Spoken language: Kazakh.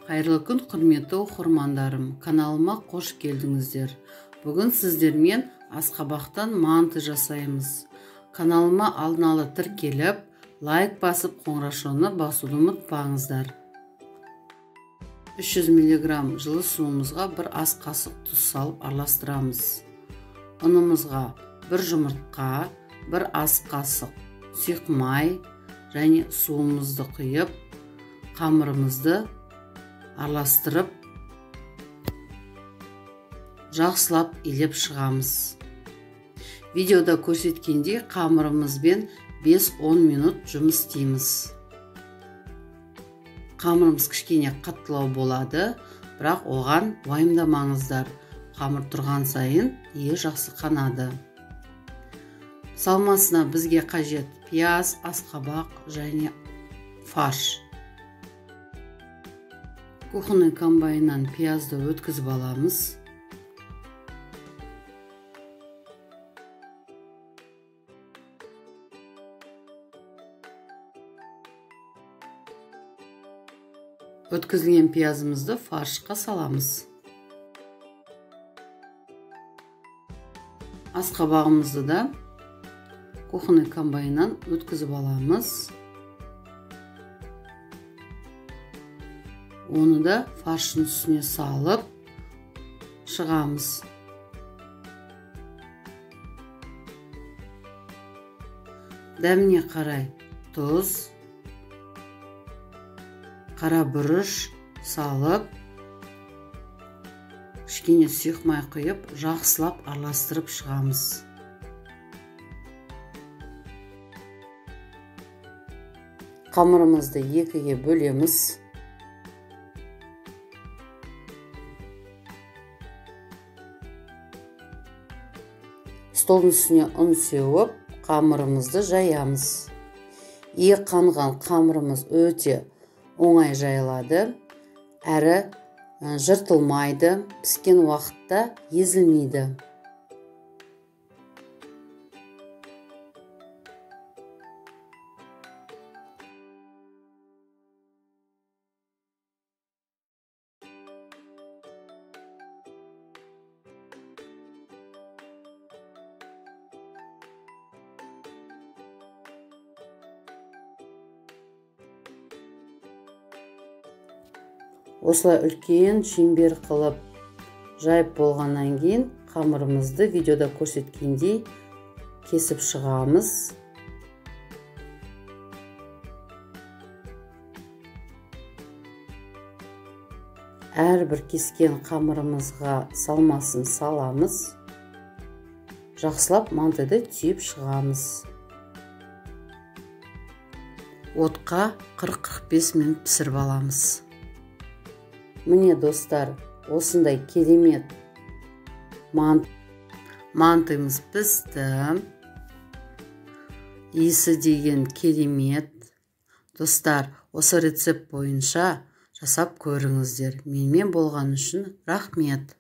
Қайырлы күн, құрметті оқырмандарым, каналыма қош келдіңіздер. Бүгін сіздермен асқабақтан манты жасаймыз. Каналыма алдын ала тіркеліп, лайк басып, қоңыраушаны басуды ұмытпаңыздар. 300 мг жылы суымызға бір ас қасық тұз салып араластырамыз. Ұнымызға бір жұмыртқа, бір ас қасық сұйық май және суымызды құйып, қамырымызды араластырып, жақсылап илеп шығамыз. Видеода көрсеткендей қамырымызбен 5-10 минут жұмыс істейміз. Қамырымыз кішкене қаттылау болады, бірақ оған уайымдамаңыздар. Қамыр тұрған сайын иі жақсы қанады. Салмасына бізге қажет пияз, асқабақ және фарш. Кухонный комбайннан пиязды өткізіп аламыз. Өткізілген пиязымызды фаршқа саламыз. Асқабағымызды да кухонный комбайннан өткізіп аламыз. Оны да фарштың үстіне салып шығамыз. Дәміне қарай тұз, қара бұрыш салып, кішкене сұйық май құйып, жақсылап араластырып шығамыз. Қамырымызды екіге бөлеміз. Столдың үстіне ұн сеуіп, қамырымызды жаямыз. Иі қанған қамырымыз өте оңай жайылады, әрі жыртылмайды, піскен уақытта езілмейді. Осылай үлкен шеңбер қылып жайып болғаннан кейін қамырымызды видеода көрсеткендей кесіп шығамыз. Әрбір кескен қамырымызға салмасын саламыз. Жақсылап мантыды түйіп шығамыз. Отқа 40-45 минут пісіріп аламыз. Міне достар, осындай керемет мантымыз пісті. Иісі деген керемет. Достар, осы рецепт бойынша жасап көріңіздер. Менімен болған үшін рахмет.